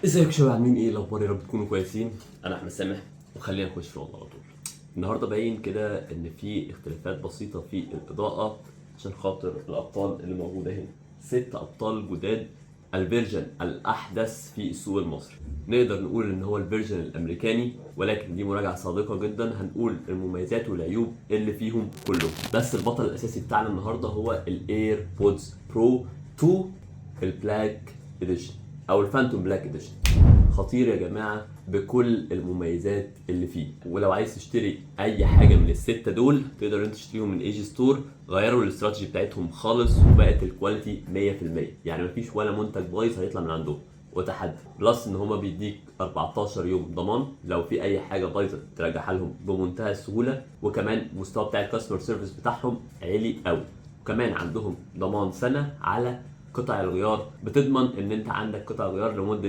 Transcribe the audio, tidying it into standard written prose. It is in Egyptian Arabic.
ازيكم يا شباب، عاملين ايه؟ الاخبار؟ يا رب تكونوا كويسين. انا احمد سامح، وخلينا نخش في الموضوع على طول. النهارده باين كده ان في اختلافات بسيطة في الاضاءة عشان خاطر الابطال اللي موجودة هنا، ست ابطال جداد، ال version الاحدث في السوق المصري. نقدر نقول ان هو ال version الامريكاني، ولكن دي مراجعه صادقة جدا، هنقول المميزات والعيوب اللي فيهم كلهم. بس البطل الاساسي بتاعنا النهارده هو ال AirPods Pro 2 ال Black Edition او ال Phantom Black Edition. خطير يا جماعة بكل المميزات اللي فيه. ولو عايز تشتري اي حاجة من الستة دول تقدر انت تشتريهم من AG Store. غيروا الاستراتيجي بتاعتهم خالص وبقت ال quality 100%، يعني مفيش ولا منتج بايظ هيطلع من عندهم. وتحدي plus ان هما بيديك 14 يوم ضمان، لو في اي حاجة بايظة ترجعها لهم بمنتهى السهوله. وكمان المستوى بتاع ال customer service بتاعهم عالي قوي. وكمان عندهم ضمان سنة على قطع الغيار، بتضمن ان انت عندك قطع غيار لمدة